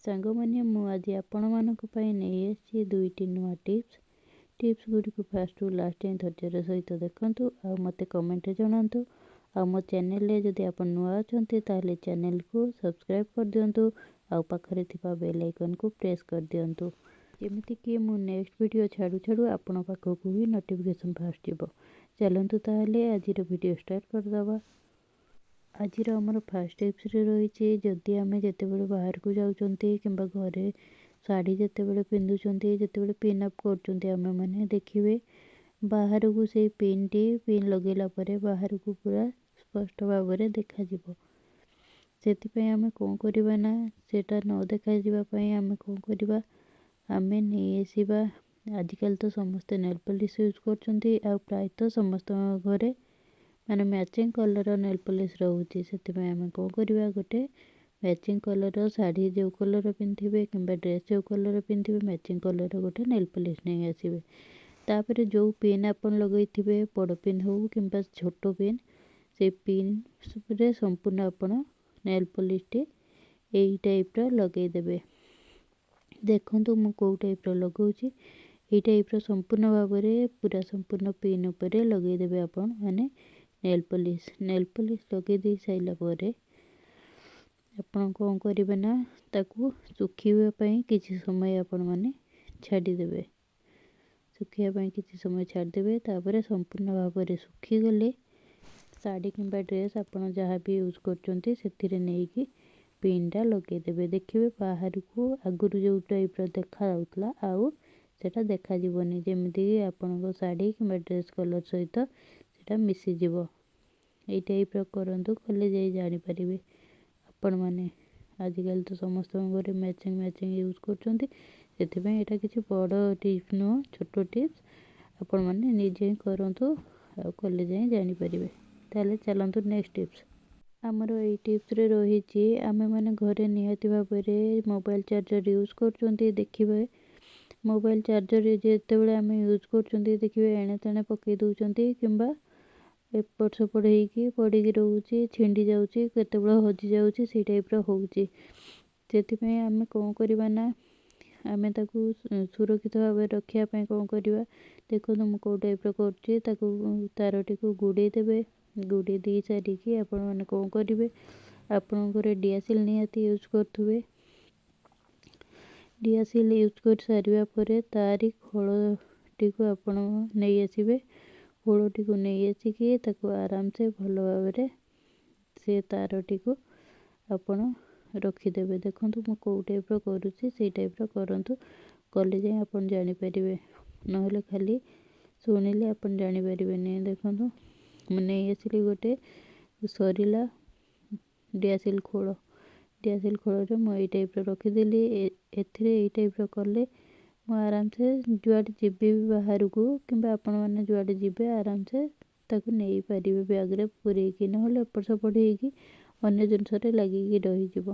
ସାଙ୍ଗମାନେ, ମୁଁ ଆଜି ଆପଣମାନଙ୍କ ପାଇଁ ନେଇ ଆସିଛି ଦୁଇଟି ନୂଆ ଟିପ୍ସ। ଟିପ୍ସ ଗୁଡ଼ିକୁ ଫାଷ୍ଟରୁ ଲାଷ୍ଟ ଯାଏଁ ଧୈର୍ଯ୍ୟର ସହିତ ଦେଖନ୍ତୁ ଆଉ ମୋତେ କମେଣ୍ଟରେ ଜଣାନ୍ତୁ। ଆଉ ମୋ ଚ୍ୟାନେଲରେ ଯଦି ଆପଣ ନୂଆ ଅଛନ୍ତି, ତାହେଲେ ଚ୍ୟାନେଲକୁ ସବସ୍କ୍ରାଇବ୍ କରିଦିଅନ୍ତୁ ଆଉ ପାଖରେ ଥିବା ବେଲ୍ ଆଇକନ୍କୁ ପ୍ରେସ୍ କରିଦିଅନ୍ତୁ, ଯେମିତିକି ମୁଁ ନେକ୍ସଟ ଭିଡ଼ିଓ ଛାଡ଼ୁ ଛାଡ଼ୁ ଆପଣଙ୍କ ପାଖକୁ ହିଁ ନୋଟିଫିକେସନ୍ ଫାଷ୍ଟ ଯିବ। ଚାଲନ୍ତୁ ତାହେଲେ ଆଜିର ଭିଡ଼ିଓ ଷ୍ଟାର୍ଟ କରିଦେବା। ଆଜିର ଆମର ଫାଷ୍ଟ ଟିପ୍ସରେ ରହିଛି, ଯଦି ଆମେ ଯେତେବେଳେ ବାହାରକୁ ଯାଉଛନ୍ତି କିମ୍ବା ଘରେ ଶାଢ଼ୀ ଯେତେବେଳେ ପିନ୍ଧୁଛନ୍ତି, ଯେତେବେଳେ ପିନ୍ ଅପ୍ କରୁଛନ୍ତି ଆମେମାନେ, ଦେଖିବେ ବାହାରକୁ ସେଇ ପିନ୍ଟି ପିନ୍ ଲଗେଇଲା ପରେ ବାହାରକୁ ପୁରା ସ୍ପଷ୍ଟ ଭାବରେ ଦେଖାଯିବ। ସେଥିପାଇଁ ଆମେ କ'ଣ କରିବା ନା, ସେଇଟା ନ ଦେଖାଯିବା ପାଇଁ ଆମେ କ'ଣ କରିବା? ଆମେ ନେଇ ଆସିବା, ଆଜିକାଲି ତ ସମସ୍ତେ ନେଲ୍ ପଲିସ୍ ୟୁଜ୍ କରୁଛନ୍ତି ଆଉ ପ୍ରାୟତଃ ସମସ୍ତଙ୍କ ଘରେ ମାନେ ମ୍ୟାଚିଂ କଲର୍ର ନେଲ୍ ପଲିସ୍ ରହୁଛି। ସେଥିପାଇଁ ଆମେ କ'ଣ କରିବା? ଗୋଟେ ମ୍ୟାଚିଂ କଲର୍ର ଶାଢ଼ୀ ଯେଉଁ କଲର୍ ପିନ୍ଧିବେ କିମ୍ବା ଡ୍ରେସ୍ ଯେଉଁ କଲର୍ ପିନ୍ଧିବେ, ମ୍ୟାଚିଂ କଲର୍ର ଗୋଟେ ନେଲ୍ ପଲିସ୍ ନେଇ ଆସିବେ। ତାପରେ ଯେଉଁ ପିନ୍ ଆପଣ ଲଗେଇଥିବେ, ବଡ଼ ପିନ୍ ହେଉ କିମ୍ବା ଛୋଟ ପିନ୍, ସେଇ ପିନ୍ରେ ସମ୍ପୂର୍ଣ୍ଣ ଆପଣ ନେଲ୍ ପଲିସ୍ଟି ଏଇ ଟାଇପ୍ର ଲଗେଇଦେବେ। ଦେଖନ୍ତୁ ମୁଁ କେଉଁ ଟାଇପ୍ର ଲଗାଉଛି। ଏଇ ଟାଇପ୍ର ସମ୍ପୂର୍ଣ୍ଣ ଭାବରେ ପୁରା ସମ୍ପୂର୍ଣ୍ଣ ପିନ୍ ଉପରେ ଲଗେଇଦେବେ ଆପଣ ମାନେ ନେଲ୍ ପଲିସ୍। ନେଲ୍ ପଲିସ୍ ଲଗେଇ ଦେଇ ସାରିଲା ପରେ ଆପଣ କ'ଣ କରିବେ ନା, ତାକୁ ଶୁଖିବା ପାଇଁ କିଛି ସମୟ ଆପଣମାନେ ଛାଡ଼ିଦେବେ। ଶୁଖିବା ପାଇଁ କିଛି ସମୟ ଛାଡ଼ିଦେବେ। ତାପରେ ସମ୍ପୂର୍ଣ୍ଣ ଭାବରେ ଶୁଖିଗଲେ ଶାଢ଼ୀ କିମ୍ବା ଡ୍ରେସ୍ ଆପଣ ଯାହା ବି ୟୁଜ୍ କରୁଛନ୍ତି, ସେଥିରେ ନେଇକି ପିନ୍ଟା ଲଗେଇଦେବେ। ଦେଖିବେ ବାହାରକୁ ଆଗରୁ ଯେଉଁ ଟାଇପ୍ର ଦେଖାଯାଉଥିଲା, ଆଉ ସେଇଟା ଦେଖାଯିବନି। ଯେମିତିକି ଆପଣଙ୍କ ଶାଢ଼ୀ କିମ୍ବା ଡ୍ରେସ୍ କଲର୍ ସହିତ ସେଇଟା ମିଶିଯିବ। ଏଇ ଟାଇପ୍ର କରନ୍ତୁ, କଲେ ଯାଇ ଜାଣିପାରିବେ ଆପଣମାନେ। ଆଜିକାଲି ତ ସମସ୍ତଙ୍କ ଘରେ ମ୍ୟାଚିଂ ମ୍ୟାଚିଂ ୟୁଜ୍ କରୁଛନ୍ତି, ସେଥିପାଇଁ ଏଇଟା କିଛି ବଡ଼ ଟିପ୍ସ ନୁହଁ, ଛୋଟ ଟିପ୍ସ। ଆପଣମାନେ ନିଜେ ହିଁ କରନ୍ତୁ ଆଉ କଲେ ଯାଇ ଜାଣିପାରିବେ। ତାହେଲେ ଚାଲନ୍ତୁ ନେକ୍ସଟ ଟିପ୍ସ। ଆମର ଏଇ ଟିପ୍ସରେ ରହିଛି, ଆମେମାନେ ଘରେ ନିହାତି ଭାବରେ ମୋବାଇଲ୍ ଚାର୍ଜର ୟୁଜ୍ କରୁଛନ୍ତି। ଦେଖିବେ, ମୋବାଇଲ୍ ଚାର୍ଜର ଯେତେବେଳେ ଆମେ ୟୁଜ୍ କରୁଛନ୍ତି, ଦେଖିବେ ଏଣେ ତେଣେ ପକାଇ ଦେଉଛନ୍ତି କିମ୍ବା ଏପଟ ସେପଟ ହେଇକି ପଡ଼ିକି ରହୁଛି, ଛିଣ୍ଡି ଯାଉଛି, କେତେବେଳେ ହଜିଯାଉଛି, ସେଇ ଟାଇପ୍ର ହେଉଛି। ସେଥିପାଇଁ ଆମେ କ'ଣ କରିବା ନା, ଆମେ ତାକୁ ସୁରକ୍ଷିତ ଭାବରେ ରଖିବା ପାଇଁ କ'ଣ କରିବା? ଦେଖନ୍ତୁ ମୁଁ କେଉଁ ଟାଇପ୍ର କରୁଛି। ତାକୁ ତାରଟିକୁ ଗୁଡ଼େଇ ଦେବେ। ଗୁଡ଼େଇ ଦେଇ ସାରିକି ଆପଣମାନେ କ'ଣ କରିବେ? ଆପଣଙ୍କର ଡିଆସିଲ୍ ନିହାତି ୟୁଜ୍ କରୁଥିବେ। ଡିଆସିଲ୍ ୟୁଜ୍ କରିସାରିବା ପରେ ତାରି ଖୋଳଟିକୁ ଆପଣ ନେଇ ଆସିବେ। ଖୋଳଟିକୁ ନେଇ ଆସିକି ତାକୁ ଆରାମସେ ଭଲ ଭାବରେ ସେ ତାରଟିକୁ ଆପଣ ରଖିଦେବେ। ଦେଖନ୍ତୁ ମୁଁ କେଉଁ ଟାଇପ୍ର କରୁଛି, ସେଇ ଟାଇପ୍ର କରନ୍ତୁ। କଲେ ଯାଇ ଆପଣ ଜାଣିପାରିବେ, ନହେଲେ ଖାଲି ଶୁଣିଲେ ଆପଣ ଜାଣିପାରିବେନି। ଦେଖନ୍ତୁ, ମୁଁ ନେଇ ଆସିଲି ଗୋଟେ ସରିଲା ଡିଆସିଲ୍ ଖୋଳ। ଡିଆସିଲ୍ ଖୋଳରେ ମୁଁ ଏଇ ଟାଇପ୍ର ରଖିଦେଲି। ଏଥିରେ ଏଇ ଟାଇପ୍ର କଲେ ମୁଁ ଆରାମସେ ଯୁଆଡ଼େ ଯିବି ବି ବାହାରକୁ କିମ୍ବା ଆପଣମାନେ ଯୁଆଡ଼େ ଯିବେ, ଆରାମସେ ତାକୁ ନେଇପାରିବେ ବ୍ୟାଗ୍ରେ ପୂରେଇକି। ନହେଲେ ଏପଟ ସେପଟ ହେଇକି ଅନ୍ୟ ଜିନିଷରେ ଲାଗିକି ରହିଯିବ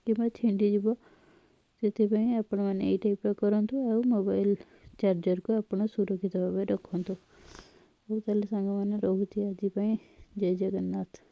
କିମ୍ବା ଛିଣ୍ଡିଯିବ। ସେଥିପାଇଁ ଆପଣମାନେ ଏଇ ଟାଇପ୍ର କରନ୍ତୁ ଆଉ ମୋବାଇଲ୍ ଚାର୍ଜରକୁ ଆପଣ ସୁରକ୍ଷିତ ଭାବେ ରଖନ୍ତୁ। ହଉ ତାହେଲେ ସାଙ୍ଗମାନେ, ରହୁଛି ଆଜି ପାଇଁ। ଜୟ ଜଗନ୍ନାଥ।